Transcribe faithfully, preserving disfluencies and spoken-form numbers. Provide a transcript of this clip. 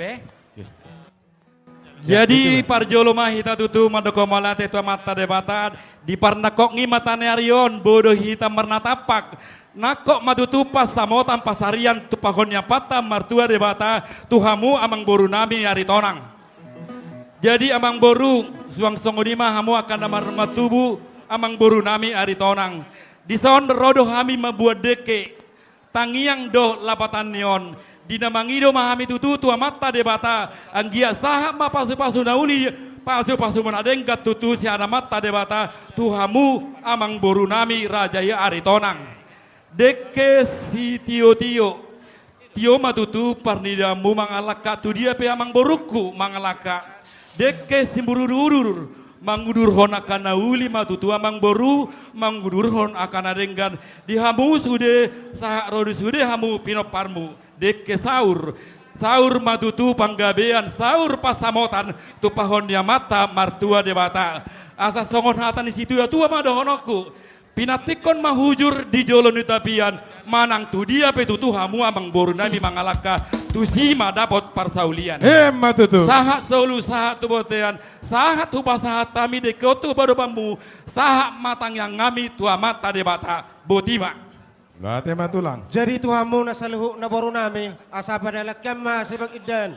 Pe? Jadi, parjolo ma hita tutu mandok mauliate tu Amanta Debata, di parnangkok ni mataniari on, boi do hita marnatampak nangkok ma tutu pansamotan pansarian tumpahon ni Amanta Martua Debata tu hamu amangboru nami Aritonang. Jadi amangboru, suang songon i ma hamu angka na martubu, amangboru nami Aritonang. Dison ro do hami mambuat dengke, tangiang dohot lapatan ni on. Di na mangido ma hami tutu tu Amanta Debata, anggiat sahat ma pasupasu na uli, pasupasu na denggan tutu sian Amanta Debata tu hamu amangboru nami raja i Aritonang. Dengke sitiotio. Tio ma tutu parnidaanmu mangalangka, tu dia pe amangborungku mangalangka. Dengke simudurudur, mangudurhon angka na uli ma tutu amangboru, mangudurhon angka na denggan di hamu sude, sahat ro di sude hamu pinomparmu. Dengke saur, saur ma tutu panggabean, saur pansamotan tumpahon ni Amanta Martua Debata. Asa songon hata ni situatua ma dohononku: Pinantikhon ma hujur di jolo ni tapian, manang tu dia pe tutu hamu amangboru nami mangalangka, tusi ma dapot parsaulian. Emma tutu. Sahat solu, sahat tu bontean, sahat hupasahat hami dengke on tu padomanmu, sahat ma tangiang nami tu Amanta Debata. Boti ma. Mauliate ma tulang. Jadi tu hamu na saluhutna boru nami, asa padalanhon ma sibagas indahan.